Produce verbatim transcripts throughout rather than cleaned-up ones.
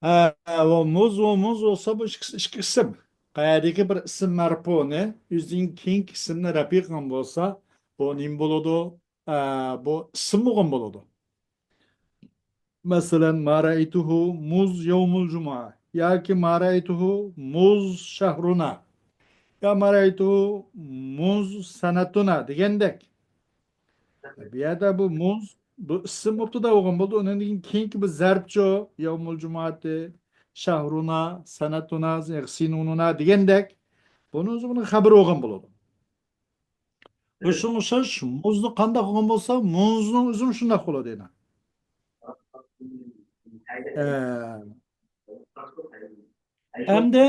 ھە، ۋە مۇز، ۋە مۇز بولسا بۇ ئىككىسى ئىككى ئىسىم. قەيەردىكى بىر ئىسىم مەرپۇنى ئۆزىدىن كېيىنكى ئىسىمنى رەپئى قىلغان بولسا، بۇ نېمە بولىدۇ؟ ھە، بۇ ئىسىم بولغان بولىدۇ. مەسىلەن، ما رەئەيتۇھۇ مۇز يەۋمۇل جۇمۇئە ياكى ما رەئەيتۇھۇ مۇز شەھرۇنا يا ما رەئەيتۇھۇ مۇز سەنەتۇنا دېگەندەك. بۇ يەردە بۇ مۇز، بۇ ئىسىم مۇبتەدا بولغان بولىدۇ. ئۇنىڭدىن كېيىنكى بۇ زەرپچۇ، يەۋمۇل جۇمۇئەتى، شەھرۇنا، سەنەتۇنا، سىنۇنۇنا دېگەندەك. بۇنىڭ ئۆزى بۇنىڭ خەبىرى بولغان بولىدۇ. بۇ شۇڭا ئوخشاش مۇزنى قانداق قىلغان بولسا، مۇزنىڭ ئۆزىمۇ شۇنداق بولىدۇ يەنە. ئە، ئەمدى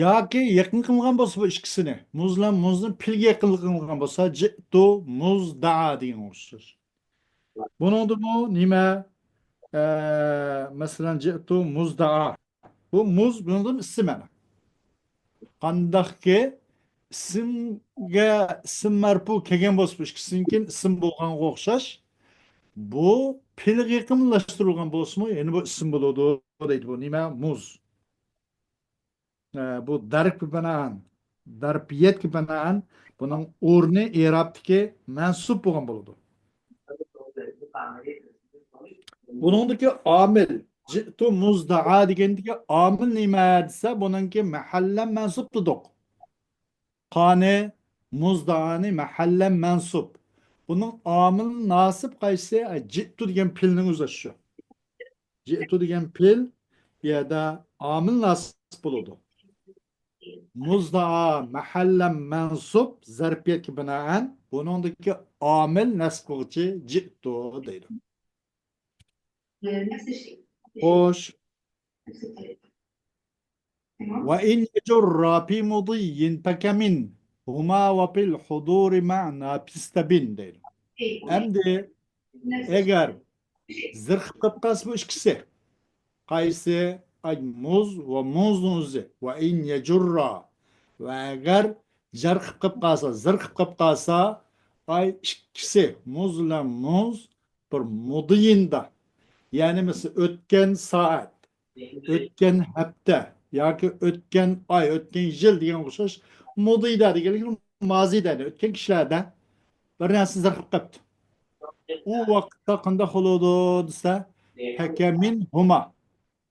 ياكى يېقىن قىلغان بولسا بۇ ئىككىسىنى، مۇز بىلەن مۇزنى پىلگە يېقىن قىلغان بولسا، جىئتۇ مۇزدەئا دېگەنگە ئوخشاش. بۇنىڭدىمۇ نېمە؟ ئە، مەسىلەن، جىئتۇ مۇزدەئا. بۇ مۇز، بۇنىڭدىن ئىسىم مانا. قانداقكى ئىسىمگە ئىسىم مەرپۇ كەلگەن بولسا، بۇ ئىككىسىدىن كېيىن ئىسىم بولغانغا ئوخشاش، بۇ پېئىلغا يېقىنلاشتۇرۇلغان بولسىمۇ، يەنە بۇ ئىسىم بولىدۇ دەيدۇ. بۇ نېمە؟ مۇز. ئە، بۇ دەربكە بىنائەن، دەربىيەتكە بىنائەن بۇنىڭ ئورنى ئېرابتىكى مەنسۇب بولغان بولىدۇ. بۇنىڭدىكى ئامىل، جىئتۇ مۇزدەئا دېگەندىكى ئامىل نېمە دېسە، بۇنىڭكى مەھەللەن مەنسۇب دېدۇق. قانى مۇزدەئانى مەھەللەن مەنسۇب. بۇنىڭ ئامىل ناسىب قايسى؟ ئە، جىئتۇ دېگەن پېئىلنىڭ ئۆزى شۇ. جىئتۇ دېگەن پېئىل بۇ يەردە ئامىل ناسىب بولىدۇ. مۇزدەئا مەھەللەن مەنسۇب، زەرپىيەتكە بىنائەن، بۇنىڭدىكى ئامىل نەسب قىلغۇچى جىئتۇ دەيدۇ. خوش. ۋە ئىن يەجۇررا پى مۇدىيين پەكەمىن ھۇما ۋە پىل ھۇدۇرى مەنا پىستەبىن دەيدۇ. ئەمدى ئەگەر زىرقىپ قېلىپ قالسا بۇ ئىككىسى. قايسى؟ ئاي، مۇز ۋە مۇزنىڭ ئۆزى. ۋە ئىن يەجۇررا. ۋە ئەگەر جەر قىلىپ قېلىپ قالسا، زىرقىپ قېلىپ قالسا، ئاي، ئىككىسى، مۇز بىلەن مۇز بىر مۇدىيىندا. يەنى مەسىلەن، ئۆتكەن سائەت، ئۆتكەن ھەپتە ياكى ئۆتكەن ئاي، ئۆتكەن يىل دېگەنگە ئوخشاش مۇدىيدا دېگەنلىك مازىدا، يەنى ئۆتكەن كىشىلەردە بىر نەرسە زىرقىپ قېلىپتۇ. ئۇ ۋاقىتتا قانداق بولىدۇ دېسە، پەكەمىن ھۇما.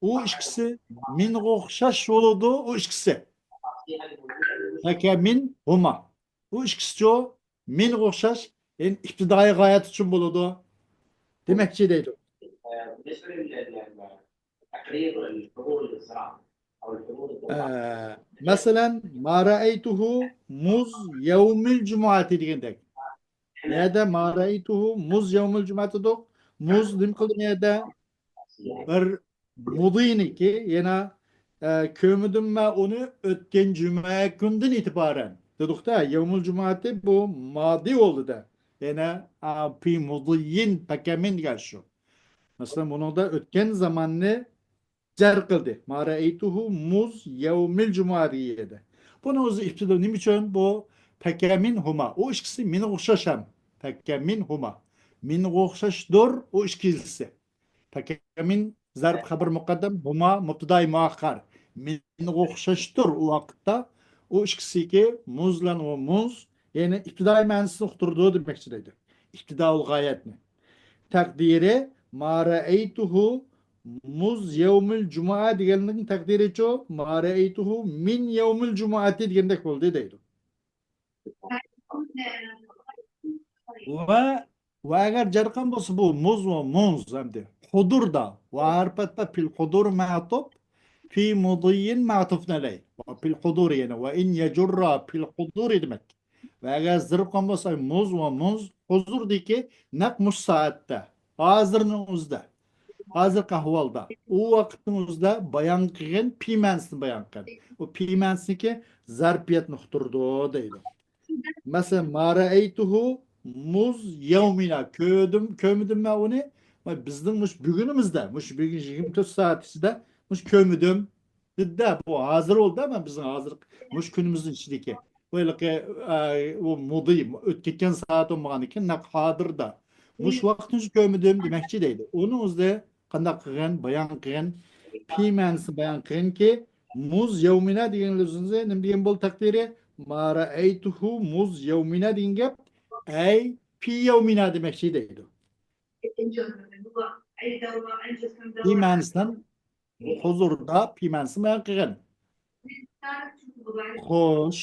ئۇ ئىككىسى مىنغا ئوخشاش بولىدۇ، ئۇ ئىككىسى. پەكەمىن ھۇما. ئۇ ئىككىسىچۇ مىنغا ئوخشاش، يەنى ئىپتىدائىي غايەت ئۈچۈن بولىدۇ دېمەكچى دەيدۇ. ئە، مەسىلەن، ما رەئەيتۇھۇ مۇز يەۋمىل جۇمۇئەتى دېگەندەك. نەدە ما رەئەيتۇھۇ مۇز يەۋمىل جۇمۇئەتى دېدۇق. مۇز نېمە قىلدى نەدە؟ بىر مۇدىنىكى يەنە، ئە، كۆرمىدىم مەن ئۇنى ئۆتكەن جۈمە كۈندىن ئېتىبارەن دېدۇقتا، يەۋمۇل جۇمۇئەتى بۇ مادى بولدى دە. يەنە، ئا، پى مۇدىيين پەكەمىن دېگەن شۇ. مەسىلەن، بۇنىڭدا ئۆتكەن زاماننى جەر قىلدى. ما رەئەيتۇھۇ مۇز يەۋمىل جۇمۇئە دېگەن يەردە. بۇنىڭ ئۆزى ئىپتىدا نېمە ئۈچۈن؟ بۇ پەكەمىن ھۇما. ئۇ ئىككىسى مېنىڭغا ئوخشاش ھەم. پەكەمىن ھۇما. مېنىڭغا ئوخشاشتۇر ئۇ ئىككىلىسى. پەكەمىن زەرب خەبەر مۇقەددەم، ھۇما مۇبتىدائى مۇئەخخەر. مېنىڭغا ئوخشاشتۇر ئۇ ۋاقىتتا. ئۇ ئىككىسىكى مۇز بىلەن ئۇ مۇز، يەنى ئىپتىدائىي مەنىسىنى ئۇقتۇرىدۇ دېمەكچى دەيدۇ. ئىپتىدائۇل غايەتنى. تەقدىرى، ما رەئەيتۇھۇ مۇز يەۋمىل جۇمۇئە دېگەننىڭ تەقدىرىچۇ، ما رەئەيتۇھۇ مىن يەۋمىل جۇمۇئەتى دېگەندەك بولدى دەيدۇ. ۋە، ۋە ئەگەر جەر قىلغان بولسا بۇ مۇز ۋە مۇز ئەمدى. ھۇدۇردا. ۋە ھەرپەتتە پىل ھۇدۇر مەتۇپ، پى مۇدىيين مەتۇپنەلەي. ۋە پىل ھۇدۇر يەنە. ۋە ئىن يەجۇررا پىل ھۇدۇر دېمەك. ۋە ئەگەر زىرقان بولسا مۇز ۋە مۇز ھۇزۇردىكى نەق مۇش سائەتتە، ھازىرنىڭ ئۆزىدە، ھازىرقى ئەھۋالدا، ئۇ ۋاقىتنىڭ ئۆزىدە بايان قىلغان پى مەنىسىنى بايان قىلغان. ئۇ پى مەنىسىنىكى زەرپىيەتنى ئۇقتۇرىدۇ دەيدۇ. مەسىلەن، ما رەئەيتۇھۇ مۇز يەۋمىنا. كۆردۈم، كۆرمىدىم مەن ئۇنى. بىزنىڭ مۇش بۈگۈنىمىزدە، مۇش بۈگۈن يىگىرمە تۆت سائەت ئىچىدە مۇش كۆرمىدىم. دېدى-دە، بۇ ھازىر بولدى-دە، مانا بىزنىڭ ھازىر مۇشۇ كۈنىمىزنىڭ ئىچىدىكى. بۇ ھېلىقى، ئە، ئۇ مۇدى، ئۆتۈپ كەتكەن سائەت بولمىغاندىكىن، نەق ھازىردا. مۇشۇ ۋاقىتنى كۆرمىدىم دېمەكچى دەيدۇ. ئۇنىڭ ئۆزىدە قانداق قىلغان، بايان قىلغان، پى مەنىسىنى بايان قىلغىنكى، مۇز يەۋمىنا دېگەن لەۋزىنى نېمە دېگەن بولدى تەقدىرى؟ ما رەئەيتۇھۇ مۇز يەۋمىنا دېگەن گەپ، ئەي پى يەۋمىنا دېمەكچى دەيدۇ. پى مەنىسىدىن، ھۇزۇردا پى مەنىسىنى بايان قىلغان. خوش.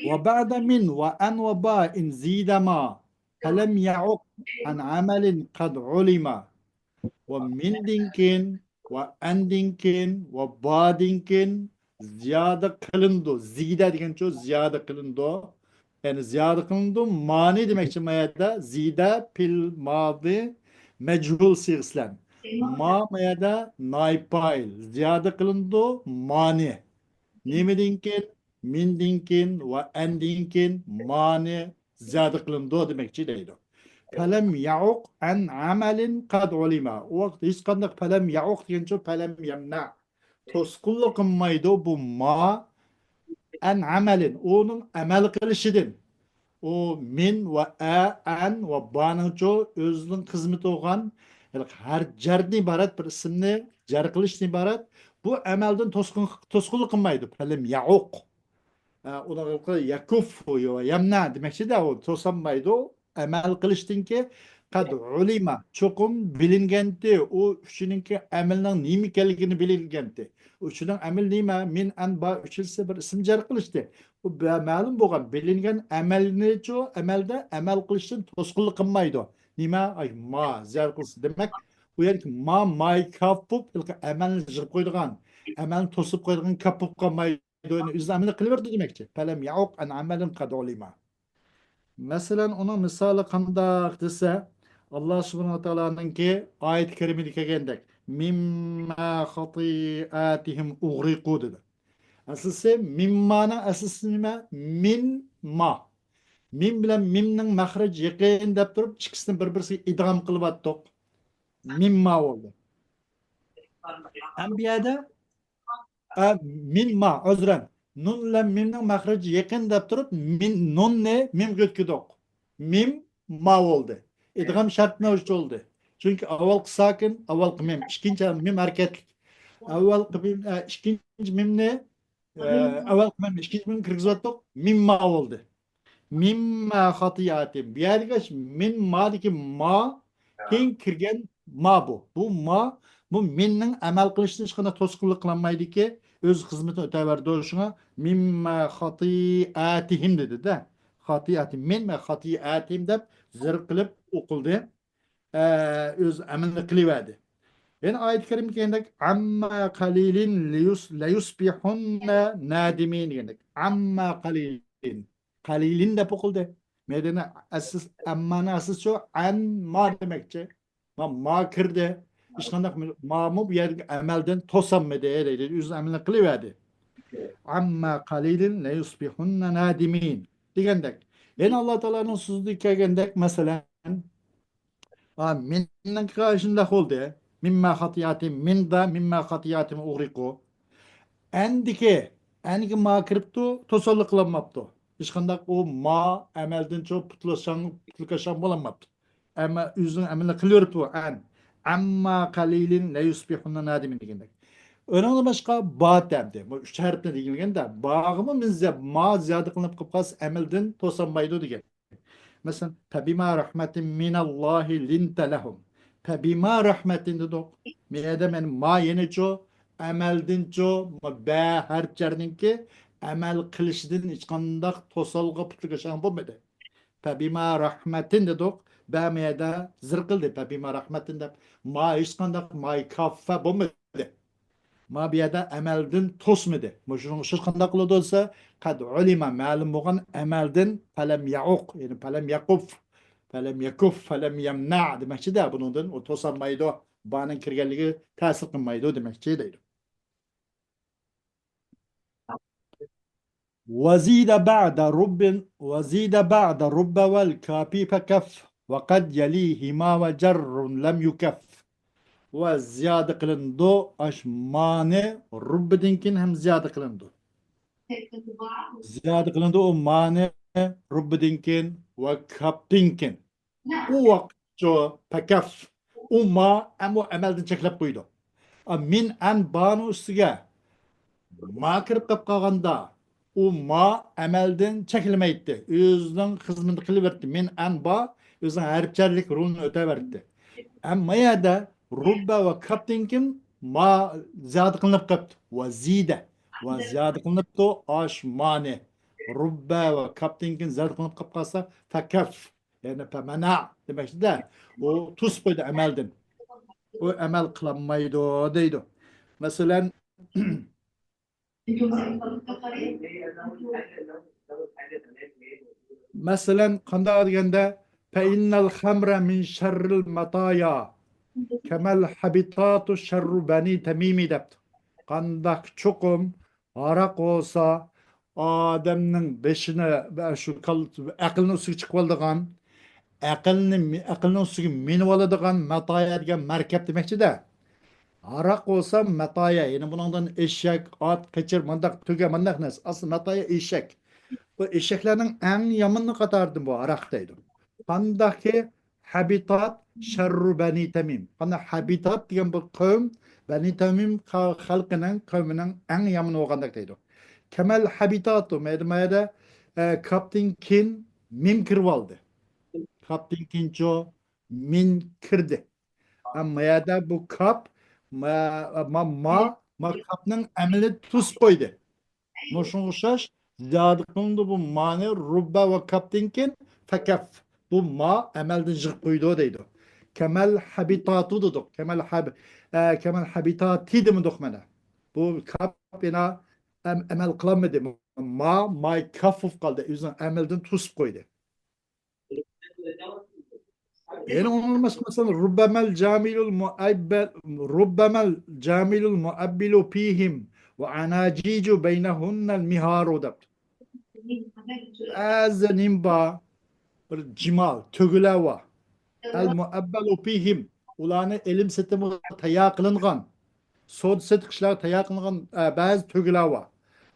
ۋە بەئدە مىن ۋە ئەن ۋە بائىن زىدە ما فەلەم يەئۇق ئەن ئەمەلىن قەد ئۇلىما. ۋە مىندىن كېيىن ۋە ئەندىن كېيىن ۋە بادىن كېيىن زىيادە قىلىنىدۇ. زىدە دېگەنچۇ زىيادە قىلىنىدۇ. يەنى زىيادە قىلىنىدۇ. مانى دېمەكچى ما يەردە. زىدە پىل مادى مەجھۇل سىغىسى بىلەن. ما ما يەردە نائىب پائىل. زىيادە قىلىنىدۇ. مانى. نېمىدىن كېيىن؟ مىندىن كېيىن ۋە ئەندىن كېيىن مانى زىيادە قىلىنىدۇ دېمەكچى دەيدۇ. فەلەم يەئۇق ئەن ئەمەلىن قەد ئۇلىما. ئۇ ۋاقىت ھېچقانداق فەلەم يەئۇق دېگەنچۇ فەلەم يەمنە. توسقۇنلۇق قىلمايدۇ بۇ ما ئەن ئەمەلىن. ئۇنىڭ ئەمەل قىلىشىدىن. ئۇ مىن ۋە ئە، ئەن ۋە بانىڭچۇ ئۆزىنىڭ خىزمىتى بولغان ھەر جەردىن ئىبارەت بىر ئىسىمنى جەر قىلىشتىن ئىبارەت. بۇ ئەمەلدىن توسقۇن، توسقۇنلۇق قىلمايدۇ. فەلەم يەئۇق. ئە، ئۇنىڭ يەكۇففۇ يەمنە دېمەكچىدە، ئۇ توسالمايدۇ. ئەمەل قىلىشتىنكى قەد ئۇلىما، چوقۇم بىلىنگەنتى، ئۇ ئۈچىنىڭكى ئەمىلنىڭ نېمە ئىكەنلىكىنى بىلىنگەنتى. ئۇ ئۈچىنىڭ ئەمىل نېمە؟ مىن، ئەن، با ئۈچىلىسى بىر ئىسىم جەر قىلىشتى. ئۇ بە-، مەلۇم بولغان، بىلىنگەن ئەمەلنىچۇ، ئەمەلدە ئەمەل قىلىشتىن توسقۇنلۇق قىلمايدۇ. نېمە؟ ئاي، ما، زىيادە قىلسا. دېمەك، ئۇ يەردىكى ما، ماي كاپ بولۇپ، ھېلىقى ئەمەلنى يىغىپ قويىدىغان، ئەمەلنى توسۇپ قويىدىغان كاپ بولۇپ قالمايدۇ. ئۆزى ئەمەلنى قىلىۋېرىدۇ دېمەكچى. فەلەم يەئۇق ئەن ئەمەلىن قەد ئۇلىما. مەسىلەن، ئۇنىڭ مىسالى قانداق دېسە، ئاللا سۇبھانەھۇ ۋە تائالانىڭكى ئايەت كەرىمىدە كەلگەندەك، مىمما خاتىئاتىھىم ئۇغرىقۇ دېدى. ئەسلىسى مىممانىڭ ئەسلىسى نېمە؟ مىن ما. مىم بىلەن مىمنىڭ مەخرىجى يېقىن دەپ تۇرۇپ، ئىككىسىنى بىر-بىرسىگە ئىدغام قىلىۋەتتۇق. مىمما بولدى. ئەمما بۇ يەردە ئە، مىن ما، ئۆزرەن. نۇن بىلەن مىمنىڭ مەخرىجى يېقىن دەپ تۇرۇپ، مىن، نۇننى مىمغا ئۆتكۈدۇق. مىم ما بولدى. ئىدغام شەرتنى ئۆچ بولدى. چۈنكى ئاۋۋالقى ساكىن، ئاۋۋالقى مىم، ئىككىنچى مىم ھەرىكەتلىك. ئاۋۋالقى مىم، ئە، ئىككىنچى مىمنى، ئە، ئاۋۋالقى مىم، ئىككىنچى مىمنى كىرگۈزۈۋەتتۇق. مىم ما بولدى. مىمما خاتىئاتىم. بۇ يەردىكى مىن مادىكى ما، كېيىن كىرگەن ما بۇ. بۇ ما، بۇ مىننىڭ ئەمەل قىلىشىدىن ھېچقانداق توسقۇنلۇق قىلالمايدىكى، ئۆز خىزمىتىنى ئۆتەۋەردى. شۇڭا مىمما خاتىئاتىھىم دېدى-دە. خاتىئاتىم. مىن ۋە خاتىئاتىم دەپ زىر قىلىپ ئوقۇلدى. ئە، ئۆز ئەمىلىنى قىلىۋەردى. يەنە ئايەت كەرىمە كەلگەندەك، ئەمما قەلىلىن لىيۇس-، لەيۇسبىھۇننە نادىمىن دېگەندەك. ئەمما قەلىلىن. قەلىلىن دەپ ئوقۇلدى. مەيدىنى ئەسىس، ئەممانى ئەسلىسىچۇ، ئەن ما دېمەكچى. ما، ما كىردى. ھېچقانداق مامۇ بۇ يەردىكى ئەمەلدىن توسالمىدى دەيدۇ. ئۆز ئەمىلىنى قىلىۋەردى. ئەمما قەلىلىن لەيۇسبىھۇننە نادىمىن دېگەندەك. يەنە ئاللا تائالانىڭ سۆزىدە كەلگەندەك، مەسىلەن، ھا، مىننىڭكى شۇنداق بولدى. مىمما خاتىئاتىم، مىندا، مىمما خاتىئاتىم ئۇغرىقۇ. ئەندىكى، ئەنگە ما كىرىپتۇ، توساللىق قىلالماپتۇ. ھېچقانداق ئۇ ما ئەمەلدىنچۇ پۇتلىشاڭ، پۇتلىكاشاڭ بولالماپتۇ. ئەمما ئۆزىنىڭ ئەمىلىنى قىلىۋېرىپتۇ. ئەن، ئەمما قەلىلىن لەيۇسبىھۇننە نادىمىن دېگەندەك. ئۇنىڭدىن باشقا با دەمدى. بۇ ئۈچ ھەرپنى دېگىلىگەندە، باغىمۇ مىن زە-، ما زىيادە قىلىنىپ قالسا ئەمەلدىن توسالمايدۇ دېگەن. مەسىلەن، فەبىما رەھمەتىن مىنەللاھى لىنتە لەھۇم. فەبىما رەھمەتىن دېدۇق. مەيەدە مەن ما يەنىچۇ، ئەمەلدىنچۇ، بە ھەرپ جەرنىڭكى ئەمەل قىلىشىدىن ھېچقانداق توسالغۇ پۇتلىكاشاڭ بولمىدى. فەبىما رەھمەتىن دېدۇق. بە مەيەدە زىر قىلدى. فەبىما رەھمەتىن دەپ ما ھېچقانداق ماي كافە بولمىدى. ما بۇ يەردە ئەمەلدىن توسمىدى. مۇشۇنىڭ ئوخشاش قانداق قىلىدۇ دېسە، قەد ئۇلىما، مەلۇم بولغان ئەمەلدىن، پەلەم يەئۇق، يەنى پەلەم يەقۇف، پەلەم يەكۇف، پەلەم يەمنە دېمەكچىدە، بۇنىڭدىن ئۇ توسالمايدۇ، بانىڭ كىرگەنلىكى تەسىر قىلمايدۇ دېمەكچى دەيدۇ. وزيد بعد رب، وزيد بعد رب والكاف فكف، وقد يليهما وجر لم يكف. ۋە زىيادە قىلىنىدۇ. ئاش مانى رۇببىدىن كېيىن ھەم زىيادە قىلىنىدۇ. زىيادە قىلىنىدۇ ئۇ مانى رۇببىدىن كېيىن ۋە كاپتىن كېيىن. ئۇ ۋاقىتچۇ پەكەف. ئۇ ما ئەمۇ ئەمەلدىن چەكلەپ قويىدۇ. ئا، مىن ئەن بانىڭ ئۈستىگە ما كىرىپ قېلىپ قالغاندا، ئۇ ما ئەمەلدىن چەكلىمەيتتى. ئۆزىنىڭ خىزمىتىنى قىلىۋەرتتى. مىن ئەن با ئۆزىنىڭ ھەرپچەرلىك رولىنى ئۆتەۋەرتتى. ئەمما يەردە رۇببە ۋە كاپتىن كىن ما زىيادە قىلىنىپ قاپتۇ. ۋە زىيدە. ۋە زىيادە قىلىنىپتۇ. ئاش مانى. رۇببە ۋە كاپتىن كىن زىيادە قىلىنىپ قاپ قالسا، فەكەف. يەنى پەمەنە دېمەكچىدە. ئۇ توسۇپ قويدى ئەمەلدىن. ئۇ ئەمەل قىلالمايدۇ دەيدۇ. مەسىلەن، مەسىلەن، قانداق دېگەندە، فەئىننەل خەمرە مىن شەررىل مەتايا، كەمەل ھەبىتاتۇ شەررۇ بەنى تەمىمى دەپتۇ. قانداق چوقۇم ھاراق بولسا، ئادەمنىڭ بېشىنى، شۇ كال-، ئەقلىنىڭ ئۈستىگە چىقىۋالىدىغان، ئەقىلنى، ئەقىلنىڭ ئۈستىگە مىنىۋالىدىغان مەتايا دېگەن مەركەپ دېمەكچىدە. ھاراق بولسا مەتايا، يەنى بۇنىڭدىن ئېشەك، ئات، قېچىر، مانداق تۆگە، مانداق نەرسە. ئەسلى مەتايا ئېشەك. بۇ ئېشەكلەرنىڭ ئەڭ يامىنى قاتارىدىن بۇ ھاراق دەيدۇ. قانداقكى ھەبىتات شەررۇ بەنى تەمىم. قانداق ھەبىتات دېگەن بۇ قەۋم، بەنى تەمىم خەلقىنىڭ، قەۋمىنىڭ ئەڭ يامىنى بولغاندەك دەيدۇ. كەمەل ھەبىتاتۇ، مەيدە، مەيدە، ئە، كاپتىن كىن مىم كىرىۋالدى. كاپتىن كىنچۇ مىن كىردى. ئەمما يەردە بۇ كاپ، ما، ما، ما، ما كاپنىڭ ئەمىلى توسۇپ قويدى. مۇشۇنىڭغا ئوخشاش زىيادە قىلىنىدۇ بۇ مانى رۇببە ۋە كاپتىن كىن فەكەف. بۇ ما ئەمەلدىن يىغىپ قويىدۇ دەيدۇ. كەمەل ھەبىتاتۇ دېدۇق. كەمەل ھەب-، ئە، كەمەل ھەبىتاتى دېمىدۇق مانا. بۇ كاپ يەنە ئەم-، ئەمەل قىلالمىدى. ما، ماي كاف بولۇپ قالدى. ئۆزىنىڭ ئەمەلدىن توسۇپ قويدى. يەنە ئۇنىڭدىن باشقا، مەسىلەن، رۇببەمەل جامىلۇل مۇئەببە-، رۇببەمەل جامىلۇل مۇئەببىلۇ فىھىم ۋە ئەناجىجۇ بەينەھۇننەل مىھارۇ دەپتۇ. بەزى نېمە بار؟ بىر جىمال، تۆگىلەر بار. ئەل مۇئەببەلۇ فىھىم، ئۇلارنى ئېلىم سېتىمغا تەييار قىلىنغان، سودا سېتىق ئىشلارغا تەييار قىلىنغان، ئە، بەزى تۆگىلەر بار.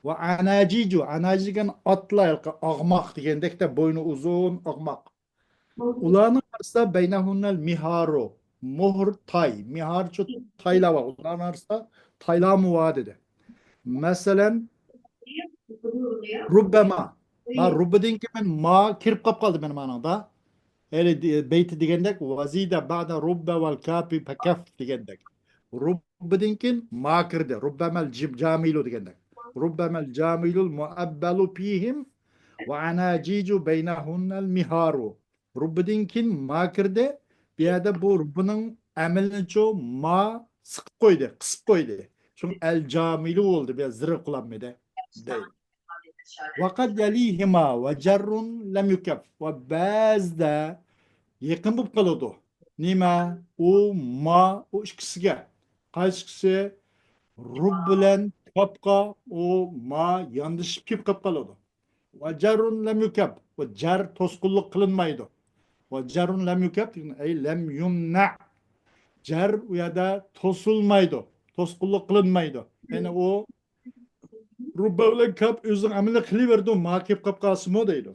ۋە ئەناجىجۇ، ئەناجىج دېگەن ئاتلار، ھېلىقى ئاغماق دېگەندەكتە، بوينى ئۇزۇن ئاغماق. ئۇلارنىڭ ئارىسىدا بەينەھۇننەل مىھارۇ، مۆھۈر تاي، مىھارچۇ تايلار بار. ئۇلارنىڭ ئارىسىدا تايلارمۇ بار دېدى. مەسىلەن، رۇببەما. ما رۇببىدىن كېيىن ما كىرىپ قاپ قالدى مېنىڭ مانامدا. يەنى دې-، بەيتى دېگەندەك، ۋەزىدە بەدە رۇببە ۋەل كاپى پەكەف دېگەندەك. رۇببىدىن كېيىن ما كىردى. رۇببەمەل جىم-، جامىلۇ دېگەندەك. رۇببەمەل جامىلۇل مۇئەببەلۇ فىھىم ۋە ئەناجىجۇ بەينەھۇننەل مىھارۇ. رۇببىدىن كېيىن ما كىردى. بۇ يەردە بۇ رۇببىنىڭ ئەمىلىنىچۇ ما سىقىپ قويدى، قىسىپ قويدى. شۇڭا ئەل جامىلۇ بولدى، بۇ يەردە زىرىر قىلالمىدى دەيدۇ. ۋەقەد يەلىھىما ۋە جەررۇن لەم يۇكەف. ۋە بەزىدە يېقىن بولۇپ قالىدۇ. نېمە؟ ئۇ، ما، ئۇ ئىككىسىگە. قايسى ئىككىسى؟ رۇب بىلەن كاپقا ئۇ ما ياندىشىپ كېلىپ قېلىپ قالىدۇ. ۋە جەررۇن لەم يۇكەپ. ۋە جەر توسقۇنلۇق قىلىنمايدۇ. ۋە جەررۇن لەم يۇكەپ دېگەن، ئەي لەم يۇمنە. جەر ئۇ يەردە توسۇلمايدۇ. توسقۇنلۇق قىلىنمايدۇ. يەنى ئۇ رۇببە بىلەن كاپ ئۆزىنىڭ ئەمىلىنى قىلىۋېرىدۇ، ما كېلىپ قاپ قالسىمۇ دەيدۇ.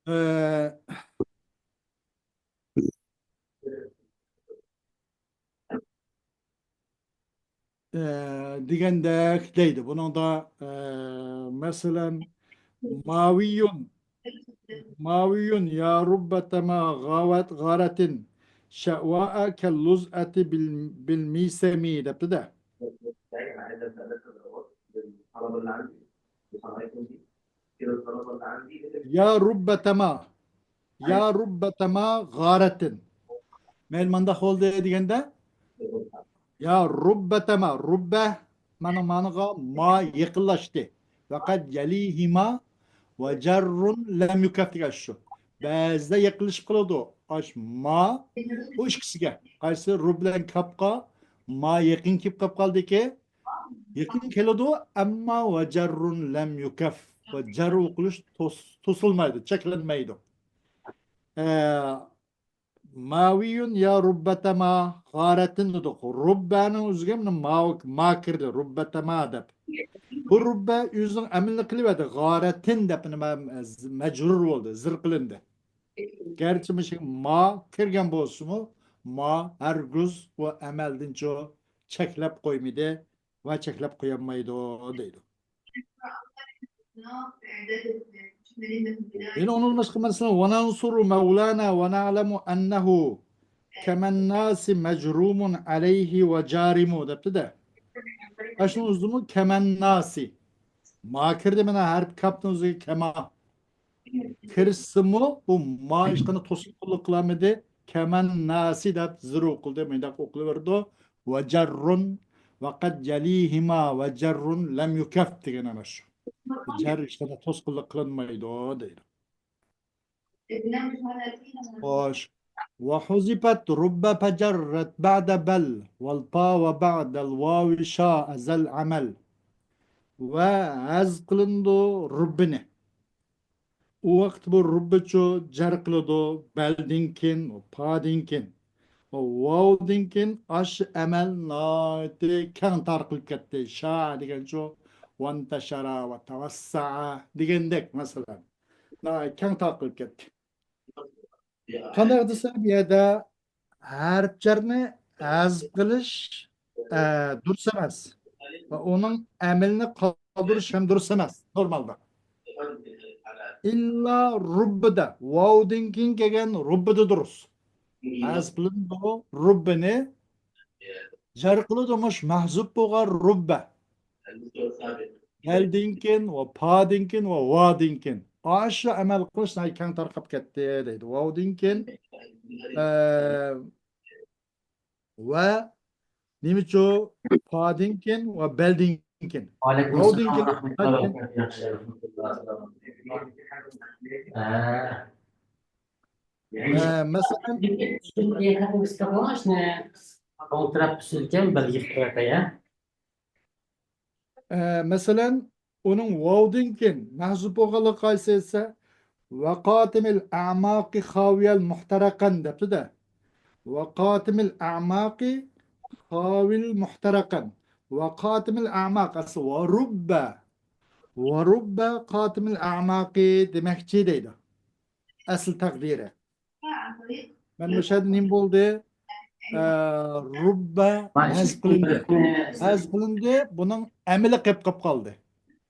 ئە، ئە، دېگەندەك دەيدۇ. بۇنىڭدا، ئە، مەسىلەن، ماۋىيۇن، ماۋىيۇن يا رۇببەتەما غاۋەت غارەتىن شەۋائە كەل لۇزئەتى بىل، بىل مىسەمى دەپتۇ-دە. يا رۇببەتەما. يا رۇببەتەما غارەتىن. مەيلى، مانداق بولدى دېگەندە، يا رۇببەتەما، رۇببە، مانا مانىغا ما يېقىنلاشتى. ۋەقەد يەلىھىما ۋە جەررۇن لەم يۇكەف دېگەن شۇ. بەزىدە يېقىنلىشىپ قالىدۇ. ئاش ما، ئۇ ئىككىسىگە. قايسى؟ رۇب بىلەن كاپقا ما يېقىن كېلىپ قاپ قالدىكى، يېقىن كېلىدۇ، ئەمما ۋە جەررۇن لەم يۇكەف. ۋە جەر ئوقۇلۇش توس-، توسۇلمايدۇ، چەكلەنمەيدۇ. ئە، ماۋىيۇن يا رۇببەتەما غارەتىن دېدۇق. رۇببەنىڭ ئۆزىگە مانا ما، ما كىردى. رۇببەتەما دەپ. بۇ رۇببە ئۆزىنىڭ ئەمىلىنى قىلىۋەردى. غارەتىن دەپ نېمە، مەجرۇر بولدى، زىر قىلىندى. گەرچە مۇشۇ ما كىرگەن بولسىمۇ، ما ھەرگىز ئۇ ئەمەلدىنچۇ چەكلەپ قويمىدى ۋە چەكلەپ قويالمايدۇ دەيدۇ. يەنە ئۇنىڭدىن باشقا مەسىلەن، وننصر مولانا ونعلم أنه كمن الناس مجروم عليه وجارم دەپتۇ-دە. ئاشۇنىڭ ئۆزىمۇ كمن الناس. ما كىردى مانا ھەرپ كاپنىڭ ئۆزىگە كما. كىرسىمۇ بۇ ما ھېچقانداق توسقۇنلۇق قىلالمىدى. كمن الناس دەپ زىرۇ قىلدى. مۇنداق ئوقۇلۇۋېرىدۇ. وجر وقد يليهما وجر لم يكف دېگەن ئەمەس شۇ. جەر ھېچقانداق توسقۇنلۇق قىلىنمايدۇ دەيدۇ. خوش. وحذفت رب فجرت بعد بل والفا وبعد الواو شاء ذا العمل. ۋە ھەزپ قىلىنىدۇ رۇببىنى. ئۇ ۋاقىت بۇ رۇببىچۇ جەر قىلىدۇ بەلدىن كېيىن، پادىن كېيىن. ۋاۋدىن كېيىن ئاشۇ ئەمەل ناھايىتى كەڭ تارقىلىپ كەتتى. شا دېگەنچۇ، ۋانتەشەرا ۋە تەۋەسسەئە دېگەندەك، مەسىلەن. ناھايىتى كەڭ تارقىلىپ كەتتى. قانداق دېسە، بۇ يەردە ھەرپ جەرنى ھەزپ قىلىش، ئە، دۇرۇس ئەمەس. ۋە ئۇنىڭ ئەمىلىنى قالدۇرۇش ھەم دۇرۇس ئەمەس، نورمالدا. ئىللا رۇببىدا، ۋاۋدىن كېيىن كەلگەن رۇببىدا دۇرۇس. ھەزپ قىلىنىدۇ، رۇببىنى جەر قىلىدۇ، مۇش مەھزۇپ بولغان رۇببە. بەلدىن كېيىن ۋە پادىن كېيىن ۋە ۋادىن كېيىن. ئاشۇ ئەمەل قىلىش ناھايىتى كەڭ تارقاپ كەتتى دەيدۇ. ۋاۋدىن كېيىن، ئە، ۋە نېمىچۇ؟ پادىن كېيىن ۋە بەلدىن كېيىن. ۋەئەلەيكۇم ۋاۋدىن ئەسسالام كېيىن ۋە رەھمەتۇللاھى ۋە بەرەكاتۇھۇ. ئە، مەسىلەن، ئوڭ تەرەپ ئۈستىدىكەن، بەلگە قىلىۋېتەي، ھە؟ ئە، مەسىلەن، ئۇنىڭ ۋاۋدىن كېيىن مەھزۇپ بولغانلىقى قايسى دېسە، ۋەقاتىمىل ئەماقى خاۋىيەل مۇھتەرەقەن دەپتۇ-دە. ۋەقاتىمىل ئەماقى خاۋىل مۇھتەرەقەن. ۋەقاتىمىل ئەماق، ئەسلى ۋەرۇببە. ۋەرۇببە قاتىمىل ئەماقى دېمەكچى دەيدۇ. ئەسلى تەقدىرى. مەن مۇشۇ يەردە نېمە بولدى؟ ئە، رۇببە ھەزپ قىلىندى. ھەزپ قىلىندى، بۇنىڭ ئەمىلى قېلىپ قېلىپ قالدى.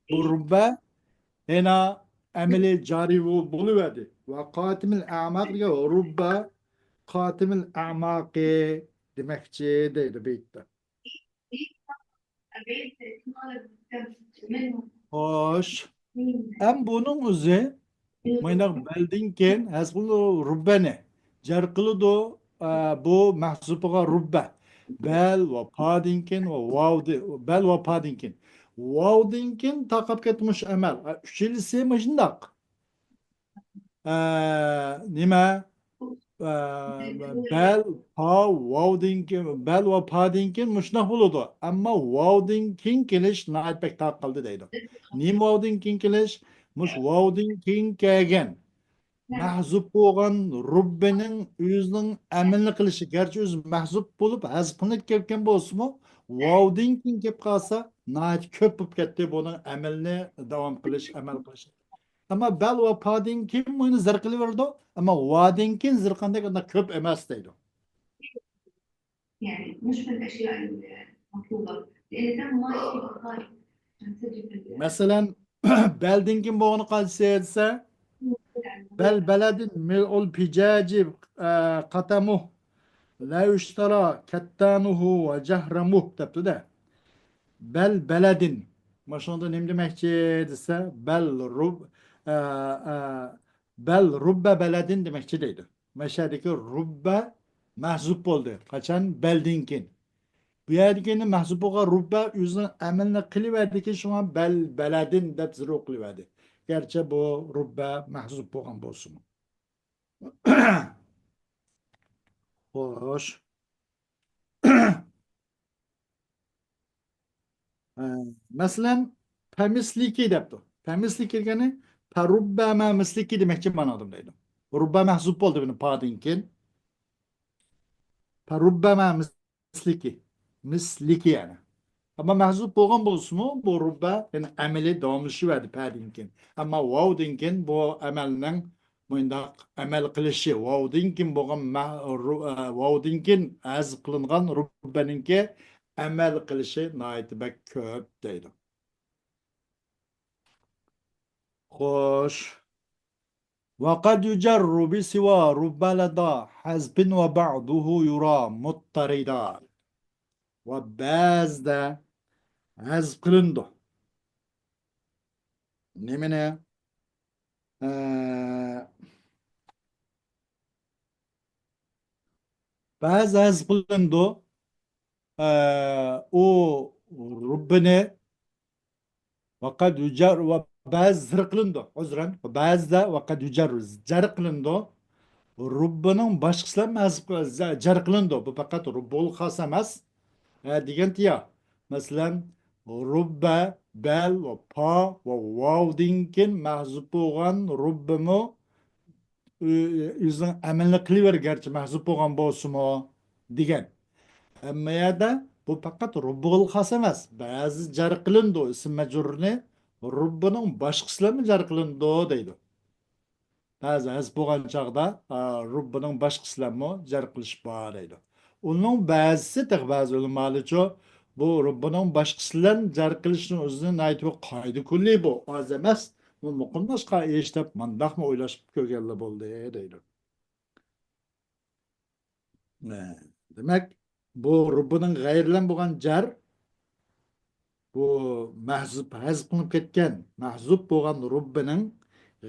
بۇ رۇببە يەنە ئەمىلى جارى بو-، بولۇۋەردى. ۋە قاتىمىل ئەماق دېگەن رۇببە قاتىمىل ئەماقى دېمەكچى دەيدۇ بېيىتتە. خوش. ھەم بۇنىڭ ئۆزى مايناق بەلدىن كېيىن ھەزپ قىلىدۇ رۇببەنى. جەر قىلىدۇ، ئە، بۇ مەھزۇپىغا رۇببە. بەل ۋە پادىن كېيىن ۋە ۋاۋدى-، بەل ۋە پادىن كېيىن. ۋاۋدىن كېيىن تاقاپ كەتمىش ئەمەل. ئە، ئۈچىلىسى مۇشۇنداق. ئە، نېمە؟ ئە، بەل، پا، ۋاۋدىن كېيىن، بەل ۋە پادىن كېيىن مۇشۇنداق بولىدۇ. ئەمما ۋاۋدىن كېيىن كېلىش ناھايىتى بەك تارقالدى دەيدۇ. نېمە ۋاۋدىن كېيىن كېلىش؟ مۇشۇ ۋاۋدىن كېيىن كەلگەن مەھزۇپ بولغان رۇببىنىڭ ئۆزىنىڭ ئەمىلىنى قىلىشى، گەرچە ئۆزى مەھزۇپ بولۇپ، ھەزپ قىلىنىپ كەلگەن بولسىمۇ، ۋاۋدىن كېيىن كېلىپ قالسا، ناھايىتى كۆپ بولۇپ كەتتى بۇنىڭ ئەمىلىنى داۋام قىلىش، ئەمەل قىلىش. ئەمما بەل ۋە پادىن كېيىن مۇنى زەر قىلىۋېرىدۇ، ئەمما ۋادىن كېيىن زەر قىلغاندەك ئۇنداق كۆپ ئەمەس دەيدۇ. يعني مش من الأشياء المطلوبة، لأن تم ما يجي بالغالب عن سجل ال- مەسىلەن، بەلدىن كېيىن بولغىنى قايسى دېسە، بەل بەلەدىن مىلئۇل پىجاجى، ئە، قاتەمۇھ، لەۋ ئىشتەرا كەتتانۇھۇ ۋە جەھرەمۇھ دەپتۇ-دە. بەل بەلەدىن. مۇشۇنىڭدا نېمە دېمەكچى دېسە، بەل رۇب-، ئە، ئە، بەل رۇببە بەلەدىن دېمەكچى دەيدۇ. مەشەدىكى رۇببە مەھزۇپ بولدى. قاچان؟ بەلدىن كېيىن. بۇ يەردىكى مەھزۇپ بولغان رۇببە ئۆزىنىڭ ئەمىلىنى قىلىۋەردىكى، شۇڭا بەل بەلەدىن دەپ زىرۇ قىلىۋەردى. گەرچە بۇ رۇببە مەھزۇپ بولغان بولسىمۇ. خوش. ھە، مەسىلەن، پەمىسلىكى دەپتۇ. پەمىسلىكى دېگەنى پەرۇببەمە مىسلىكى دېمەكچى مانا ئادەم دەيدۇ. رۇببە مەھزۇپ بولدى بۇنى پادىن كېيىن. پەرۇببەمە مىسلىكى. مىسلىكى يەنى. ئەمما مەھزۇپ بولغان بولسىمۇ، بۇ رۇببە يەنى ئەمىلى داۋاملىشىۋەردى پەدىن كېيىن. ئەمما ۋاۋدىن كېيىن بۇ ئەمەلنىڭ مۇنداق ئەمەل قىلىشى، ۋاۋدىن كېيىن بولغان مە-، رۇ-، ئە، ۋاۋدىن كېيىن ھەزپ قىلىنغان رۇببەنىڭكى ئەمەل قىلىشى ناھايىتى بەك كۆپ دەيدۇ. خوش. وقد يجر بسوى رب لدى حذف وبعضه يرى مضطردا. ۋە بەزىدە ھەزپ قىلىنىدۇ. نېمىنى؟ ئە، بەزى ھەزپ قىلىنىدۇ. ئە، ئۇ رۇببىنى ۋەقەد يۇجەر ۋە بەزى زەر قىلىنىدۇ. ئۆزرەن، بەزىدە ۋەقەد يۇجەر، زەر قىلىنىدۇ. رۇببىنىڭ باشقىسىلەرمۇ ھەزپ قىل-، زە-، جەر قىلىنىدۇ. بۇ پەقەت رۇببىغىلا خاس ئەمەس. ئە، دېگەنتى يا. مەسىلەن، رۇببە، بەل ۋە پا ۋە ۋاۋدىن كېيىن مەھزۇپ بولغان رۇببىمۇ ئۆ-، ئۆزىنىڭ ئەمىلىنى قىلىۋېرىدۇ، گەرچە مەھزۇپ بولغان بولسىمۇ، دېگەن. ئەمما يەردە بۇ پەقەت رۇببىغىلا خاس ئەمەس. بەزى جەر قىلىنىدۇ، ئىسىم مەجرۇرنى رۇببىنىڭ باشقىسىلەرمۇ جەر قىلىنىدۇ دەيدۇ. بەزى ھەزپ بولغان چاغدا، ئا، رۇببىنىڭ باشقىسىلەرمۇ جەر قىلىش بار دەيدۇ. ئۇنىڭ بەزىسى، تېخى بەزى ئۆلىمالىرچۇ، بۇ رۇببىنىڭ باشقىسىلەرنى جەر قىلىشنىڭ ئۆزىنى ناھايىتى بىر قائىدە كۈللى بۇ، ئاز ئەمەس، بۇ مۇقىملاشقان ئىش دەپ مانداقمۇ ئويلاشقا كۆرگەنلەر بولدى دەيدۇ. ئە، دېمەك، بۇ رۇببىنىڭ غەيرىلەن بولغان جەر، بۇ مەھزۇپ، ھەزپ قىلىنىپ كەتكەن، مەھزۇپ بولغان رۇببىنىڭ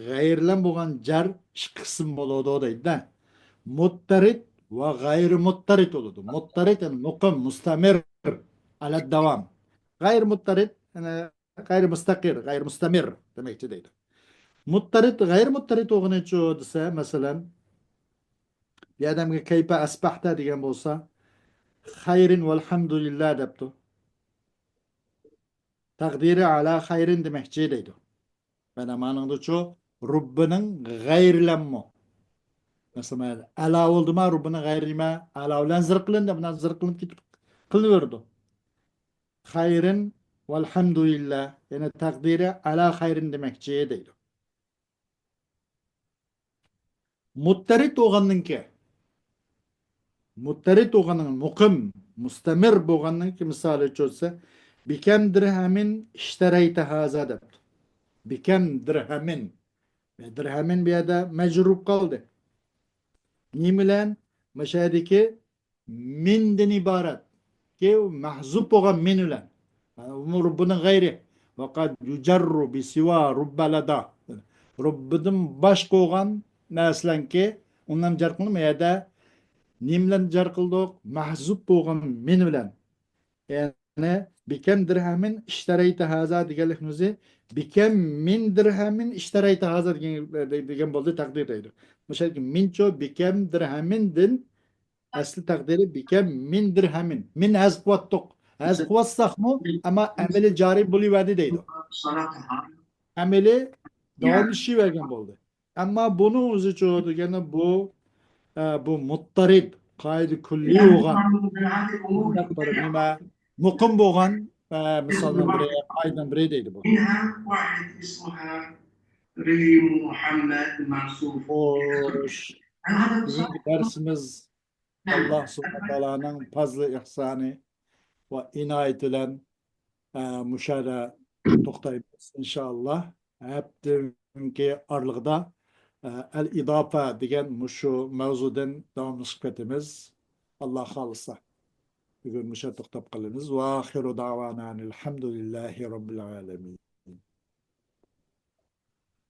غەيرىلەن بولغان جەر ئىككى قىسىم بولىدۇ دەيدۇ-دە. مۇتتەرىد ۋە غەيرى مۇتتەرىد بولىدۇ. مۇتتەرىد، يەنى مۇقىم، مۇستەمىر، ئەلەدداۋام. غەيرى مۇتتەرىد، يەنى غەيرى مۇستەقىر، غەيرى مۇستەمىر دېمەكچى دەيدۇ. مۇتتەرىد، غەيرى مۇتتەرىد بولغىنىچۇ دېسە، مەسىلەن، بۇ ئادەمگە كەيپە ئەسبەھتە دېگەن بولسا، خەيرىن ۋەلھەمدۇلىللا دەپتۇ. تەقدىرى ئەلا خەيرىن دېمەكچى دەيدۇ. مانا مانىڭدىچۇ رۇببىنىڭ غەيرىلەنمۇ. مەسىلەن، ئەلا بولدىما، رۇببىنىڭ غەيرى نېمە؟ ئەلا بىلەن زەر قىلىندى، مانا زەر قىلىنىپ كېتىپ قىلىنىۋېرىدۇ. خەيرىن ۋەلھەمدۇلىللا، يەنى تەقدىرى ئەلا خەيرىن دېمەكچى دەيدۇ. مۇتتەرىد بولغاندىن كېيىن، مۇتتەرىد بولغاندىن، مۇقىم، مۇستەمىر بولغاندىن كېيىن مىسالى چۆلسە، بىكەم دىرھەمىن ئىشتەرەيتە ھازا دەپتۇ. بىكەم دىرھەمىن. دىرھەمىن بۇ يەردە مەجرۇر بولۇپ قالدى. نېمە بىلەن؟ مۇشۇ يەردىكى مىندىن ئىبارەت. كى مەھزۇپ بولغان مىن بىلەن. مانا بۇ رۇببىنىڭ غەيرى. ۋەقەد يۇجەررۇ بىسىۋا رۇببە لەدا. رۇببىدىن باشقا بولغان نەرسىلەرنىڭكى ئۇنىڭ جەر قىلىنمايدۇ. نېمە بىلەن جەر قىلدۇق؟ مەھزۇپ بولغان مىن بىلەن. يەنى بىكەم دىرھەمىن ئىشتەرەيتە ھازا دېگەنلىكنىڭ ئۆزى بىكەم مىن دىرھەمىن ئىشتەرەيتە ھازا دېگەن، دېگەن بولدى، تەقدىر دەيدۇ. مۇشۇ مىنچۇ بىكەم دىرھەمىندىن ئەسلى تەقدىرى بىكەم مىن دىرھەمىن. مىن ھەزپ قىلىۋاتتۇق. ھەزپ قىلىۋاتساقمۇ، ئەمما ئەمىلى جارى بولۇۋەردى دەيدۇ. ئەمىلى داۋاملىشىۋەرگەن بولدى. ئەمما بۇنىڭ ئۆزىچۇ دېگەنى بۇ، ئە، بۇ مۇتتەرىد، قائىدە كۈللىي بولغان، مۇنداق بىر نېمە، مۇقىم بولغان، ئە، مىسالنىڭ بىرى، قائىدىنىڭ بىرى دەيدۇ بۇ. منها واحد اسمها ريم محمد منصور. خوش. بۈگۈنكى دەرسىمىز ئاللا سۇبھانەھۇ تائالانىڭ پازلى ئېھسانى ۋە ئىنايىتى بىلەن، ئە، مۇشۇ يەردە توختايمىز، ئىنشائاللا. ھەپتىنىڭكى ئارىلىقىدا، ئە، ئەل ئىداپە دېگەن مۇشۇ مەۋزۇدىن داۋاملىشىپ كېتىمىز. ئاللا خالىسا. بۈگۈن مۇشۇ يەردە توختاپ قالىمىز. ۋە ئاخىرۇ دەۋانا ئەنىل ھەمدۇلىللاھى رەببىل ئالەمىن.